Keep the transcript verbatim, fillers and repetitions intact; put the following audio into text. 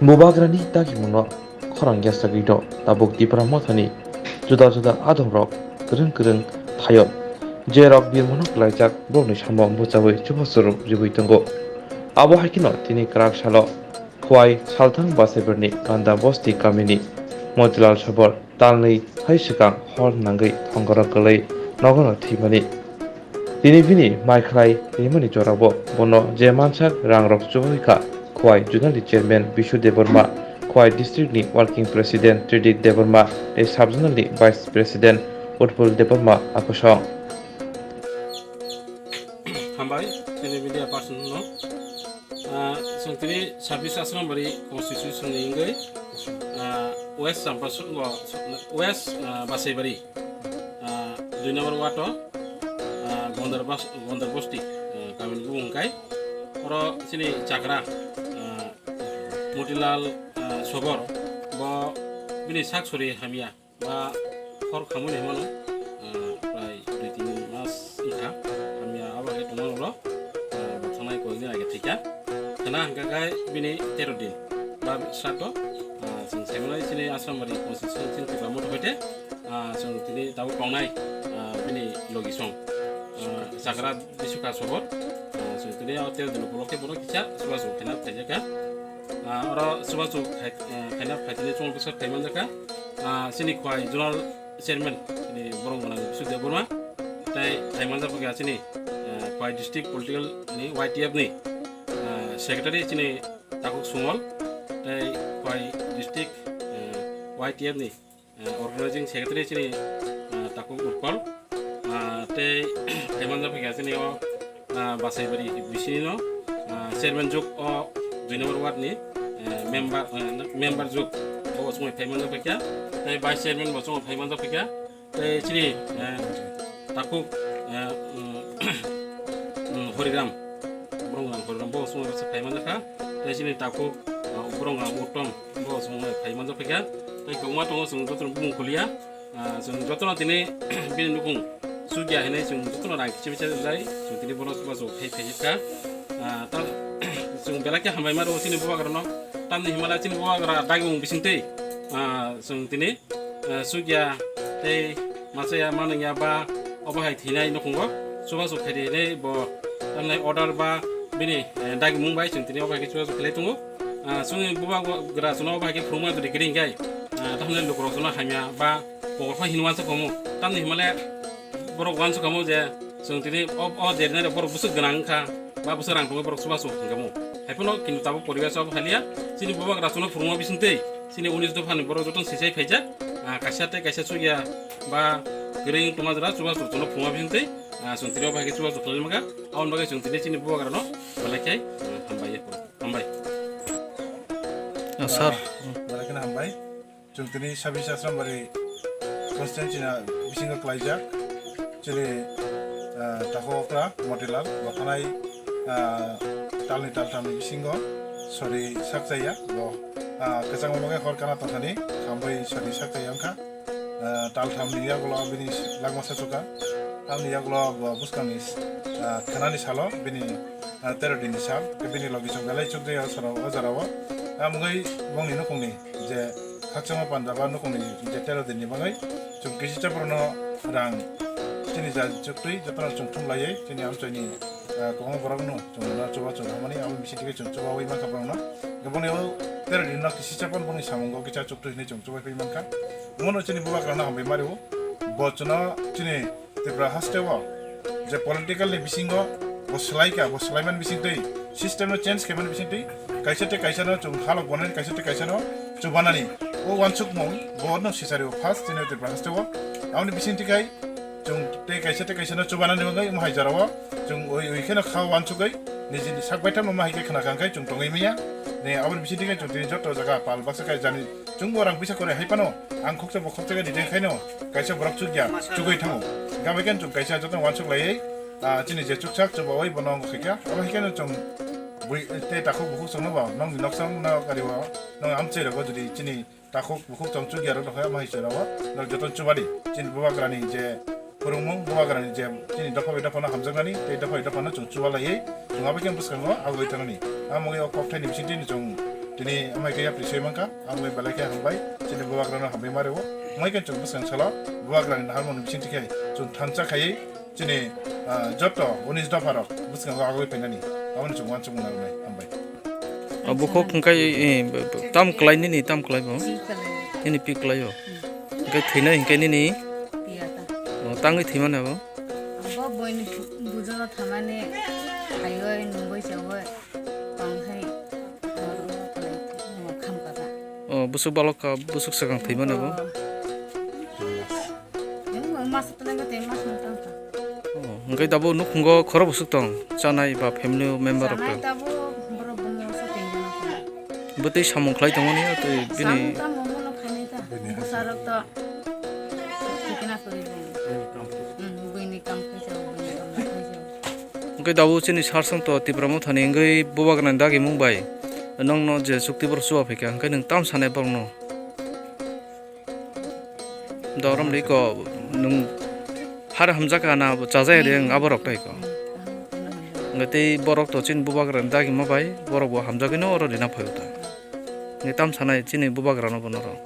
Bubagrani dagimungno khorang yachagwino tabuk Tipra Mothani juda juda adongrok kwrwng kwrwng thaio, je rok birmano klaijak borokni samo bwchaui chubachu rwui tongo. Abo hai kheno tini kwrak salo Khowai Salthang Basaibarni Ganda Bosti kamini Motilal Sobor talnwi hai swkang hor nangwi thongoro kwlwi nogono thwimani. Tini bini mai khlai rimani jorao bono je mansak rangrok chubaui kha, Khowai Zonalni Chairman Bishu Debbarma, Khowai District ni Working President Tridip Debbarma tei Sub Zonalni Vice President Utpul Debbarma akosong. Hambai, tini media person no. Ah, chwng tini sabis Asrambari constitution ni wngwi, ah, West Champasung, West, ah, Basaibari, ah, dui number ward o, ah, Gondar Bas-, Gondar Bosti, ah, kamini bumung kai. Oro chini chagra, ah, Motilal, ah, Sobor, bo bini sak sori hamya. Ba hor khamui ni himano, ah, prai dui tin mas wngkha. Hamya abo hai tongmani ulo, ah, bo thanai koi ni age thika. Khana hwnkha khe bini tero din ba sraddho, ah, chwng saimanai chini Asrambari constituency Tipra Motha hoite, ah, chwng tini tabuk tongnai, ah, bini logi song, ah, chagra Bisukha Sobor, ah, chwng tini o tero din upolokhe bono kisa chubachu khaina phaijakha. Ah, oro chubachu khai-, ah, khaina phaitini chwng bwswk phaimanjakha. Ah, chini Khowai Zonal Chairman, chini borok gwnang Bishu Debbarma, tei phaimanjak bwkha chini, ah, Khowai District Political ni Y T F ni, ah, Secretary chini Takhuk Sumal, tei Khowai District, ah, Y T F ni, ah, Organizing Secretary chini, ah, Takhuk Utpal, ah, tei phaimanjak bwkha chini o, ah, Basaibari bisini no, ah, chairman juk o dui number ward ni, eh, member, eh, member juk bo chwng phaimanjak bwkha, tei vice chairman bo chwng phaimanjak bwkha, tei chini, eh, Takhuk, eh, mm, mm, Horiram, borok nang Horiram bo chwng phaimanjak kha, tei chini Takhuk, eh, borok nang Uttom bo chwng phaimanjak bwkha, tei kwbangma tongo chwng joto bumung kulia. Ah, chwng jotono tini bini nukung chukya hinwi chwng jotono rang kichim kichim jai, chwng tini bono chubachu khai phaijak kha. Ah, ta-, chwng belai khe hambai ma rwo chini bubagrano, tamni himala chini bubagra dagimung bisingtwi, ah, chwng tini, ah, chukya tei machaya manwngya ba obo hai thinai nukhungo chubachu khaidi hinwi bo tamni order ba bini, eh, dagimung bai chwng tini obo hai khe chubachu khlai tongo. Ah, chwngni bubagra chwngno obo hai khe phurungma jodi kwrwi hinkhe, ah, tamni lukurok chwngno hamya ba Bo phai hinwi uansuk khamu. Tamni himale borok uansuk khamu je chwng tini o, o jerinai rok borok bwswk gwnang wngkha, ba bwswk rang tongwi borok chubachu hwnkhamu. Haiphano kintu tabuk poribesh o phaliya, chini bubagra chwngno phurungma bisingtwi, chini unis dophani borok jotono sisai phaijak, ah, kaisa tei kaisa chukya ba kwrwi tongma jora chubachu chwngno phurungma bisingtwi, ah, chwng tini o bahai khe chubachu khlaimani mankha, aboni bagwi chwng tini chini bubagrano belai khe, ah, hambai, hambai. Ah, sir. Ah, belai kheno hambai. Chwng tini sabis Asrambari constituency na bisingo klaijak. Chini, ah, takhuk okra Motilal bo thanai, ah, talni talthamni bisingo sori sakchaya bo, ah, kwchangma bagwi hor kana tongthani khambai sori sakchaya wngkha. Ah, talthamni yagulo bini langma sachukha. Tamni yagulo bo bwskangni, ah, khanani salo bini, ah, tero dinni sal, bini logi chwng belai chukjaya o soro o jorao. Amgwi bongni nukhungni je khakchangma panda ba nukhungni je tero dinni bagwi chwng kisi chaprono rang chini ja chuktwi jotono chwng thum laiwi chini amchaini, ah, kwbangma borokno chwng no chuba chwng hamani abo bising twi chwng chubawi mankha borokno. Boni o tero dinno kisi chapon bongni samungo kisa chuktwi hinwi chwng chubai phai mankha. Omono chini bubagrano hambai mario. Bo chwngno chini Tripura hasteo je political ni bisingo bo swlaikha, bo swlaimani bisingtwi, system no change khaimani bisingtwi, kaisa tei kaisa no chwng halok bonani, kaisa tei kaisa no chubanani. O uansukmung bo no sisario first chini Tripura hasteo. Aboni bisingtwi khai chwng tei kaisa tei kaisa no chubanani bagwi omo hai jorao chwng ui ui kheno kha uansugwi nijini sak baithang no ma hai khe khna kha khai chwng tongwi manya. Ne aboni bisingtwi khai chwng tini joto jaga pal baksa khai jani chwngbo rang puisa kwrwi hai phano ang khoksa bo khoksa khe detail khaino kaisa borok chukya chugwi thango. Hingkha bai khe chwng kaisa jotono uansuk laiwi, ah, chini je chuksak chubawi bono wng khaikha. Abo hai kheno chwng bui tei takhuk bukhuk chwngno bo nokni noksong no gari o nokni amchai rogo jodi chini takhuk bukhuk chwng chukya rok no khe ama hai chwrawo nok jotono chubadi. Chini bubagrani je phwrwngmung bubagrani je chini dopha bai dophano hamjaknani tei dopha bai dophano chwng chubalaiwi chwng abo khe bwskango agoi thanani. Amo o kokthaini bisingtwi chwng Tini amai khe yapri soi mankha, ang bai belai khe hambai, chini bubagrano hambai ma rwo. Amai khe chwng bwskang salo bubagrani naharmoni bisingtwi khe chwng thansa khaiwi chini, ah, joto unis dopha rok bwskango agoi phainani, aboni chwng uansukmung narwknai. Hambai. Abo kok hwnkhe, eh, tam kwlai nini, tam kwlai bo? Nini pi kwlai o? Hwnkhe thwinai hwnkhe nini? Tangwi thwimani abo? Abo boini bujolo thamani khaiwi nungwi chawi tongthai khamkha. O, busuk balok kha, busuk swkang thwimani abo? Masa tongkha. O, hwnkhe tabuk nukhungo khoro busuk tong, chanai ba family member rok tong? Tabuk borok bumung sa tengmani. Bwtwi samung khlai tongmani, tei bini. Samung tamo mono khainai ta. Bini. Bwsarok to tikna kwrwi bini. Bini kam. Hmm, bini kam khaijak, bini kam khaijak. Hwnkhe tabuk chini sarsong to Tipra Mothani wngwi bubagrani dagimung bai nokno je chukti borok chuba phaikha, hwnkhe nwng tam sanai borokno? Dorom riko nwng har hamjak ana bo chajai de ang aborok tai ko. Nge tei borok to chini bubagrani dagima bai borok bo hamjagwi no oro rina phaio ta. Nge tam sanai chini bubagrano bo noro.